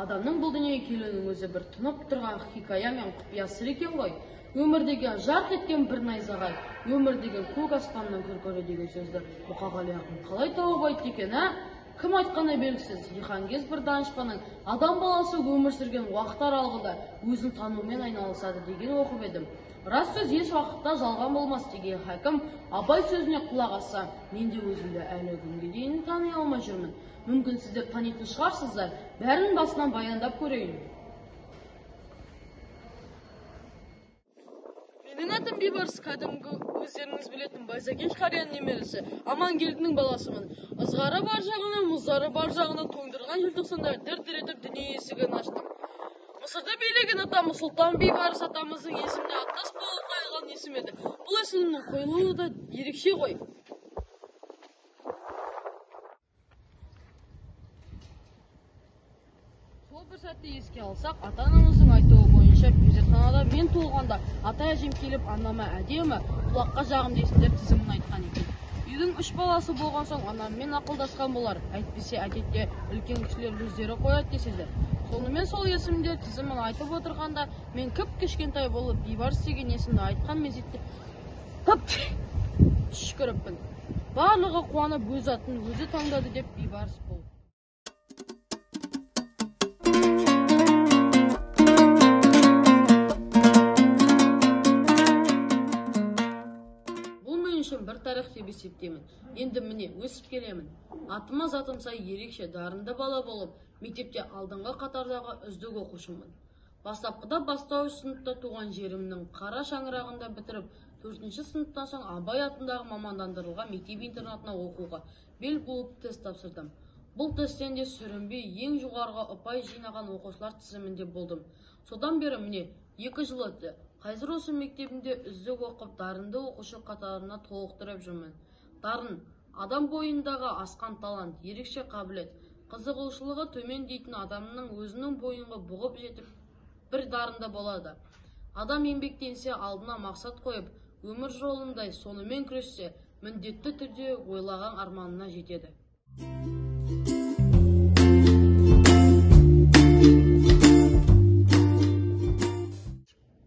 Адамның бұл дүниеге келуінің өзі бір тұнып тұрған хикая мен құпия сыр екен ғой. Өмір деген жарқ еткен бір найзағай, өмір деген көк аспанның күркірі деген сөзді Мұқағали ақын қалай тауып айтты екен, ә? Кім айтқаны белгісіз, жиһангез бір данышпанның адам баласы өмір сүрген уақыт аралығында өзін танумен айналысады деген оқып едім. Рас сөз еш уақытта жалған болмас деген хакім Абай сөзіне құлақ асса, мен де өзімді әлі күнге дейін тани алмай жүрмін. Мүмкін сіздер танитын шығарсыздар, бәрін басынан баяндап көрейін. Менің атым Бейбарыс, кәдімгі өздеріңіз білетін Байзакеш қарияның немересі, Амангелдінің баласымын. Ызғары бар жағына, мұздары бар жағына тоңдырған желтоқсанда дір-дір етіп дүние есігін аштым. Мысырды билеген атамыз Сұлтан Бейбарыс атамыздың есіміне аттас болып қойылған есім еді. Бұл есімнің қойылуы да ерекше ғой. Сол бір сәтті еске алсақ, ата-анамыздың айтуы бойынша перзентханада мен туылғанда ата-әжем келіп анама әдемі, құлаққа жағымды есімдер тізімін айтқан екен. Үйдің үш баласы болған соң анаммен ақылдасқан болар, әйтпесе әдетте үлкен кісілер өздері қояды деседі. Сонымен сол есімдер тізімін айтып отырғанда мен кіп-кішкентай болып Бейбарыс деген есімді айтқан мезетте түшкіріппін. Барлығы қуанып өз атын өзі таңдады деп Бейбарыс болды. Бір тарих деп есептеймін. Енді міне өсіп келемін. Атыма затым сай ерекше дарынды бала болып, мектепте алдыңғы қатардағы үздік оқушымын. Бастапқыда бастауыш сыныпта туған жерімнің қара шаңырағында бітіріп, 4-ші сыныптан соң Абай атындағы мамандандырылған мектеп-интернатына оқуға бел буып тест тапсырдым. Бұл тесттен де сүрінбей ең жоғарғы ұпай жинаған оқушылар тізімінде болдым. Содан бері міне 2 жыл өтті. Қазір осы мектебімде үздік оқып, дарынды оқушы қатарына толықтырып жүрмін. Дарын – адам бойындағы асқан талант, ерекше қабілет. Қызығушылығы төмен дейтін адамның өзінің бойынғы бұғып жетіп бір дарынды болады. Адам еңбектенсе, алдына мақсат қойып, өмір жолындай сонымен күрессе, міндетті түрде ойлаған арманына жетеді.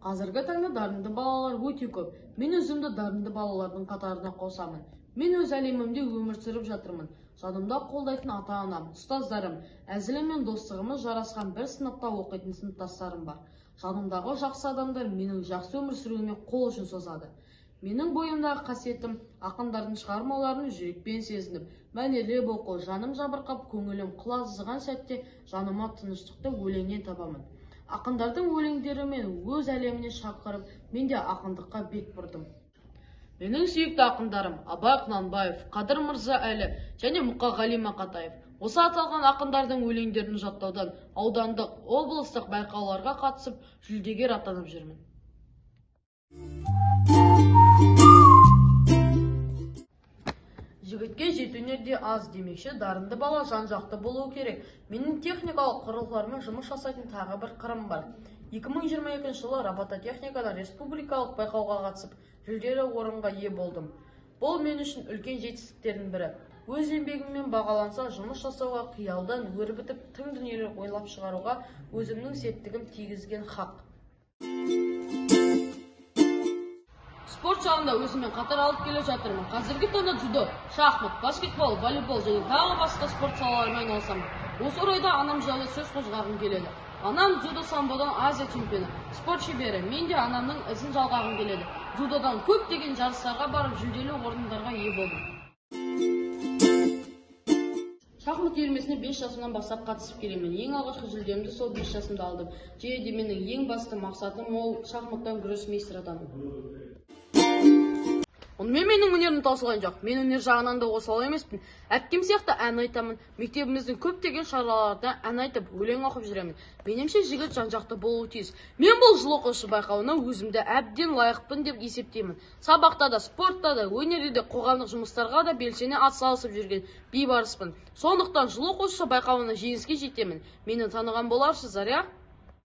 Қазіргі таңда дарынды балалар өте көп. Мен өзімді дарынды балалардың қатарына қосамын. Мен өз әлемімде өмір сүріп жатырмын. Жанымда қолдайтын ата-анам, ұстаздарым, әзілім мен достығымыз жарасқан бір сыныпта оқитын сыныптастарым бар. Жанымдағы жақсы адамдар менің жақсы өмір сүруіме қол ұшын созады. Менің бойымдағы қасиетім ақындардың шығармаларын жүрекпен сезініп, мәнерлеп оқу, жаным жабырқап, көңілім құлазыған сәтте жаныма тыныштықты өлеңнен табамын. Ақындардың өлеңдерімен өз әлеміне шақырып, мен де ақындыққа бет бұрдым. Менің сүйікті ақындарым Абай Құнанбаев, Қадыр Мырза Әлі және Мұқағали Мақатаев. Осы аталған ақындардың өлеңдерін жаттаудан аудандық, облыстық байқауларға қатысып, жүлдегер атанып жүрмін. Жігітке жеті өнер де аз демекші, дарынды бала жан-жақты болуы керек. Менің техникалық құрылғылармен жұмыс жасайтын тағы бір қырым бар. 2022 жылы робототехникадан республикалық байқауға қатысып, жүлделі орынға ие болдым. Бұл мен үшін үлкен жетістіктердің бірі. Өз еңбегіммен бағаланса, жұмыс жасауға, қиялдан өрбітіп, тың дүниелер ойлап шығаруға өзімнің септігім тигізген хақ. Спорт жағында өзіммен қатар алып келе жатырмын. Қазіргі таңда дзюдо, шахмат, баскетбол, волейбол және тағы басқа спорт салаларымен айналысамын. Осы орайда анам жайлы сөз қозғағым келеді. Анам дзюдо самбодан Азия чемпионы, спорт шебері. Мен де анамның ізін жалғағым келеді. Дзюдодан көптеген жарыстарға барып, жүлделі орындарға ие болдым. Шахмат үйірмесіне 5 жасымнан бастап қатысып келемін. Ең алғашқы жүлдемді сол 5 жасымда алдым. Және де менің ең басты мақсатым ол шахматтан гроссмейстер атану. Онымен менің өнерім таусылған жоқ. Мен өнер жағынан да осал емеспін. Әпкем сияқты ән айтамын. Мектебіміздің көптеген шараларында ән айтып, өлең оқып жүремін. Меніңше жігіт жан-жақты болуы тиіс. Мен бұл жыл оқушы байқауына өзімді әбден лайықпын деп есептеймін. Сабақта да, спортта да, өнерде де, қоғамдық жұмыстарға да белсене атсалысып жүрген Бейбарыспын. Сондықтан жыл оқушысы байқауына жеңіске жетемін. Мені таныған боларсыздар, иә?